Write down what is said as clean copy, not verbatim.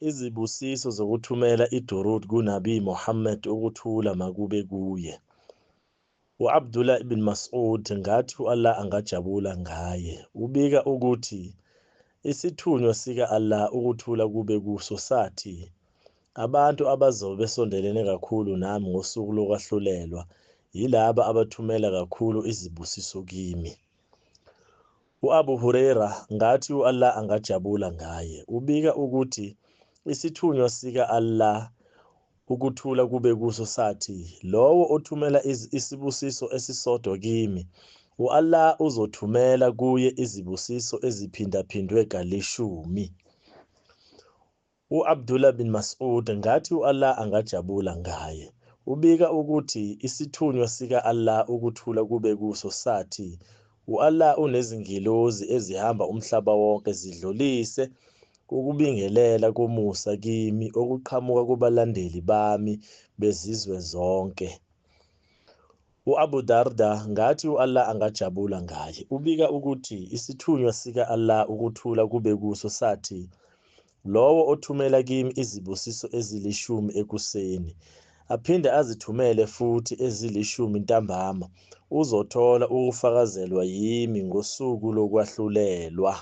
Izibusiso zokuthumela i-Durood kuNabi Muhammad ukuthula makube kuye. U-Abdullah ibn Mas'ud ngathi u-Allah angajabula ngaye ubika ukuthi Isithunywa sika-Allah ukuthula kube kuso sathi, Abantu abazobe besondelene kakhulu nami ngosuku lokwahlulelwa yilaba abathumela kakhulu izibusiso kimi. U-Abu Hurairah ngathi u-Allah angajabula ngaye ubika ukuthi Isithunywa sika-Allah ukuthula kube kuso sathi, Lowo othumela isibusiso esisodwa kimi, u-Allah uzothumela kuye izibusiso eziphindaphindwe kalishumi. U-Abdullah bin Mas'ud ngathi u-Allah angajabula ngaye ubika ukuthi Isithunywa sika-Allah ukuthula kube kuso sathi, U-Allah unezingilozi ezihamba umhlaba wonke zidlulise ukubingelela komusa kimi okuqhamuka kubalandeli bami bezizwe zonke. U-Abu Darda ngathi u-Allah angajabula ngaye ubika ukuthi Isithunywa sika-Allah ukuthula kube kuso sathi, Lowo othumela kimi izibusiso ezilishumi ekuseni, aphinde azithumele futhi ezilishumi ntambama, uzothola ukufakazelwa yimi ngosuku lokwahlulelwa.